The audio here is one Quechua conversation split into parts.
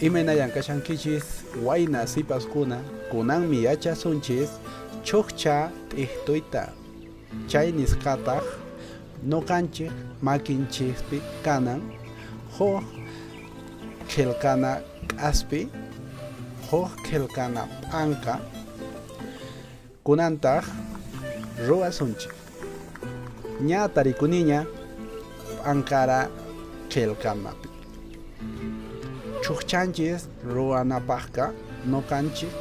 Imaynallan kashankichis wayna sipaskuna, kunanmi yachasunchis chukcha t'iqtuyta. Chay nisqataq nuqanchik makinchispi kanan huk qillqana k'aspi, huk qillqana p'anqa, kunantaq ruwasunchik. Ña tarikuniña p'anqara qillqanapi. Chukchanchis ruwanapaqqa nuqanchik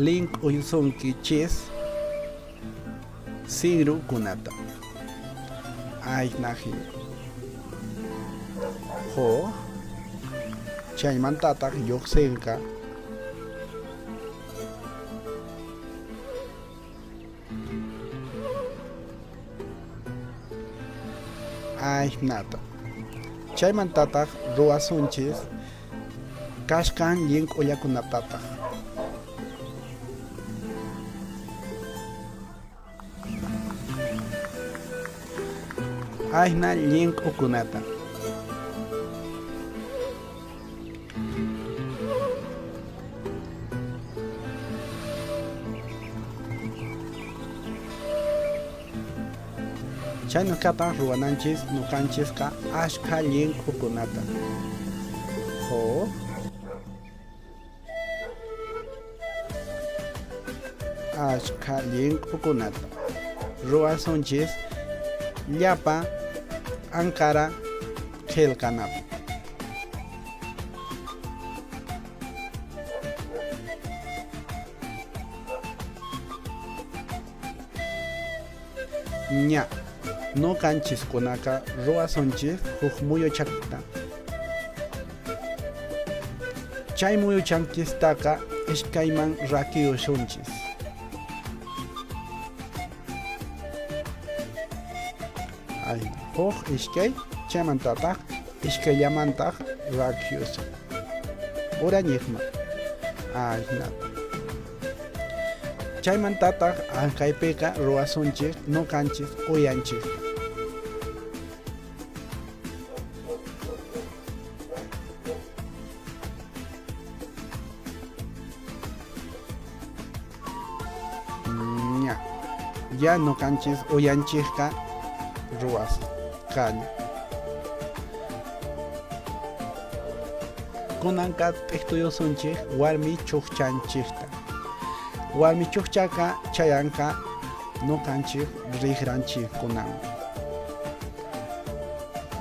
link'uysunkichis sinrukunata. Aynahin. Huk chaymantataq lluqsinqa Aynata. Chaymantataq ruwasunchis kasqan llink'ullakunatataq. Ayna llink'ukunata. Chaynuqataq ruwananchis nuqanchisqa ashkha llink'ukunata. Huk. Ashkha llink'ukunata ruwasunchis llapa Ankara qillqanapi. Ña, nuqanchiskunaqa ruwasunchis huk muyuchakta. Chay muyuchanchistaqa iskayman rakiyusunchis. Ay, huk iskay, chaymantataq iskayllamantaq rakiyusun. Urañiqman. Ahinata. Chaymantataq ankaypiqa ruwasunchik nuqanchik uyanchik. Ña, ya nuqanchis uyanchikqa ruwasqaña. Kunanqa t'iqtuyusunchik warmi chukchanchikta. Warmi chukchaqa chayanqa nuqanchik riqranchikkunaman.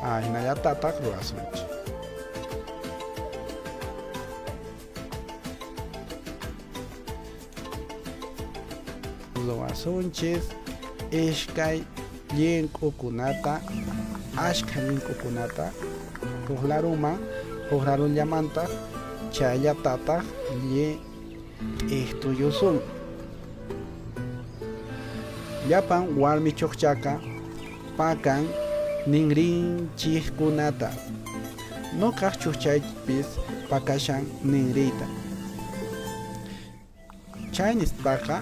Ahinallatataq ruwasunchik. Ruwasunchis iskay llink'ukunata, ashkha llink'ukunata huk laruman, huk larullamantaq chayllatataq t'ijtuyusun. Llapan warmi chukchaqa pakan ninrinchikkunata. Nuqaq chukchaypis pakashan ninriyta. Chay nispaqa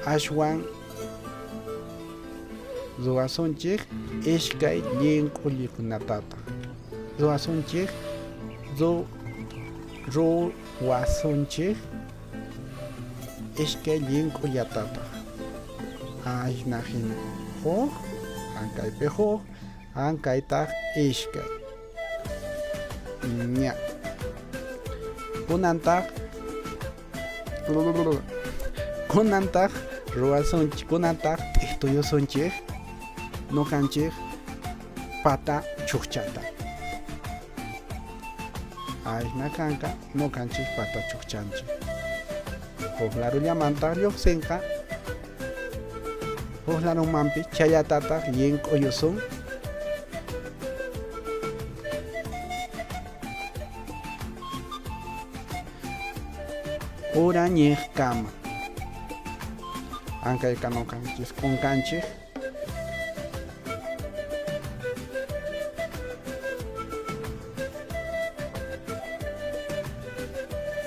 ashwan ruwasunchik iskay llink'ullikunatataq. Ruwasunchik ruwasunchik iskay llink'ullatataq. Ahina hina huk, ankaypi huk, ankaytaq iskay. Ña. Kunantaq kunantaq ruwasunchik, kunantaq t'iqtuyusunchik nuqanchik pata chukchata. Ayna kanqa nuqanchik pata chukchanchik. Huk larullamantaq lluqsinqa huk larumanpi challatataq llink'uyusun. Urañiqkama. Ankayqa nuqanchis k'unkanchik.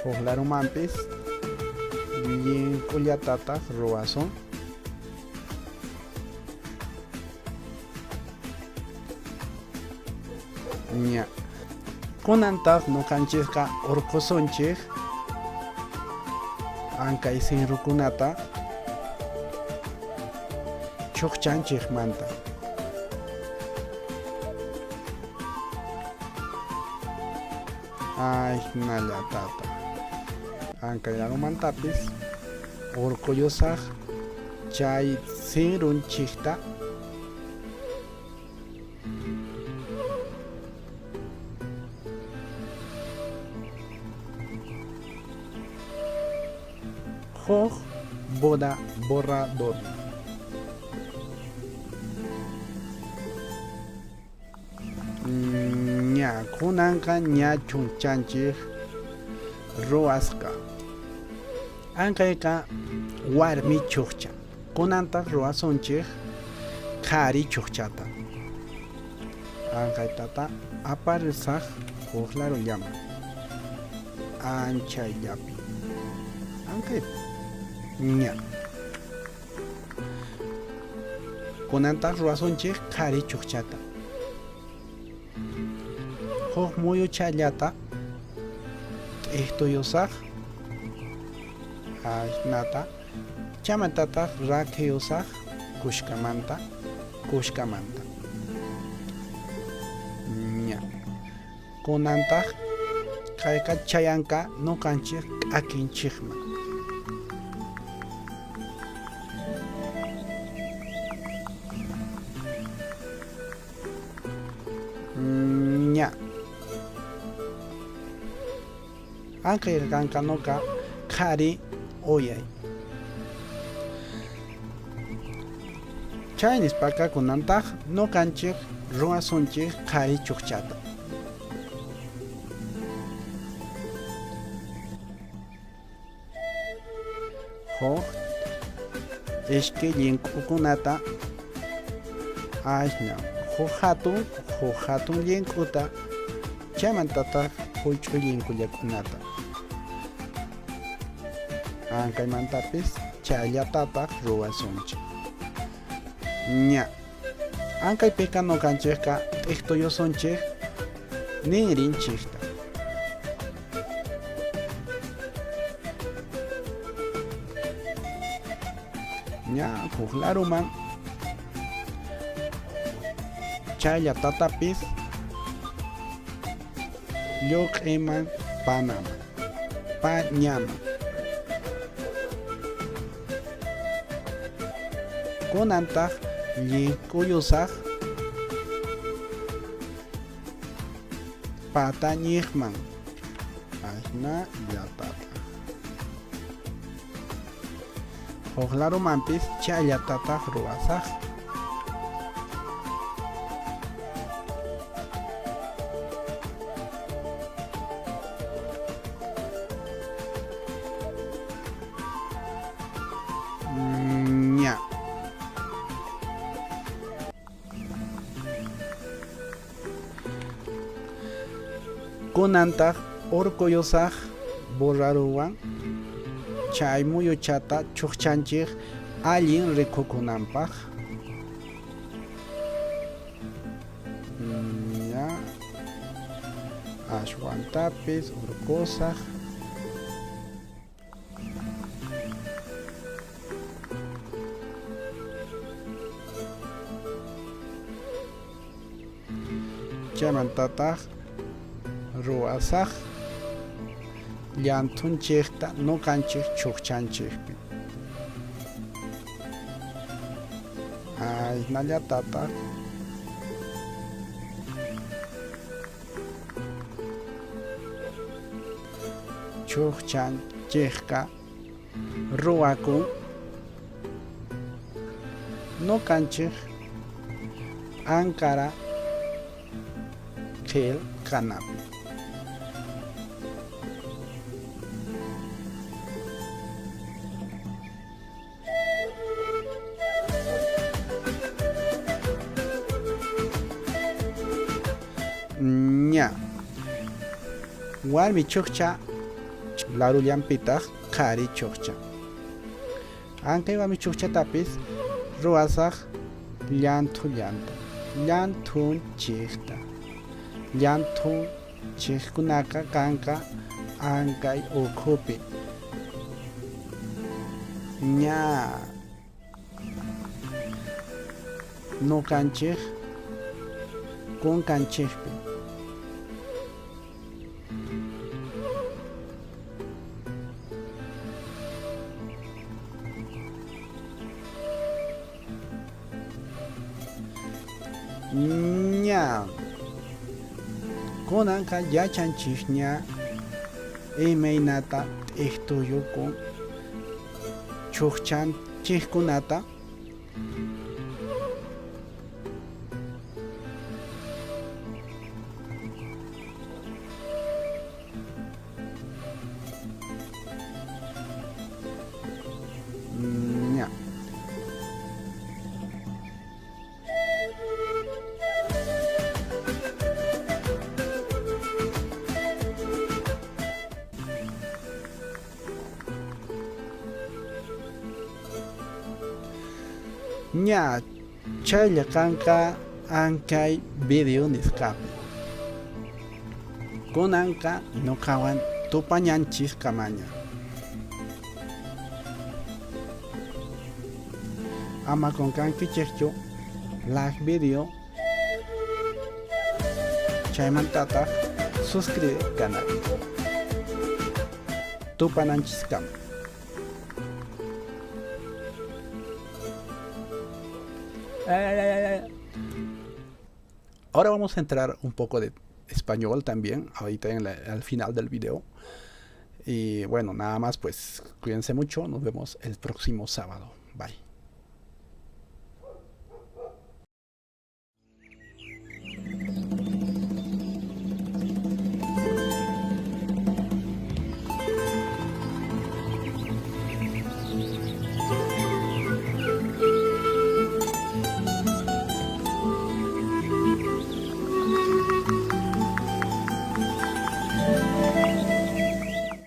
Huk larumanpis llink'ullatataq ruwasun. Ña. Kunantaq nuqanchikqa urqusunchik ankay sinrukunata chukchanchikmanta. Ajinallatata ankay larumantapis urquyusaq chay sinrunchikta. Huk boda borrador. Ña kunanqa ña chukchanchik ruwasqa. Ankayqa warmi chukcha. Kunantaq ruwasunchik qhari chukchata. Ankaytata aparisaq huk larullaman. Anchayllapi. Ankay ña. Kunantaq ruwasunchik qhari chukchata. Huk muyuchallata t'ijtuyusaq ajnata chamantataq rakhiyusaq kushkamanta kushkamanta. Ña. Kunantaq kayqa chayanqa nuqanchik k'akinchikman. Ña. Ankay kankanuqa qhari uyay. Chay nispaqa kunantaq nuqanchik ruwasunchik qhari chukchata. Huk iskay llink'ukunata ashna huk hatun llink'uta chaymantataq huch'uy llink'ullakunata. Ankaymantapis chayllatataq ruwasunchik. Ña. Ankaypiqa nuqanchikqa t'ijtuyusunchik ninrinchikta. Ña huk laruman chayllatatapis lluq'iman panaman pañaman. Kunantaq llink'uyusaq patañiqman ajnallatataq. Huk larumanpis chayllatataq ruwasaq. Ña. Kunantaq urquyusaq borraruwan chay muyuchata chukchanchik allin rikukunanpaq. Ña. Ashwantapis urqusaq. Chaymantataq ruwasaq llanthunchikta nuqanchik chukchanchikpi. Ajinallatataq chukchanchikqa ruwakun nuqanchik p'ankara qillqanapi. Ña. Warmi chukcha larullanpitaq qhari chukcha. Ankay warmi chukchatapis ruwasaq llanthullanta, llanthunchikta, llanthu Chikkunaqa kanqa ankay ukhupi. Ña nuqanchik kunkanchikpi. Ña kunanqa yachanchikña imaynata t'iktuyukun chukchanchikkunata. Ña. Ña chaylla kanqa ankay video nisqapi. Kunanqa nuqawan tupañanchiskamaña. Ama qunqankichikchu like video chaymantataq suscribe canal. Tupananchiskama. Ahora vamos a entrar un poco de español también, ahorita en al final del video. Y bueno, nada más, pues cuídense mucho. Nos vemos el próximo sábado. Bye.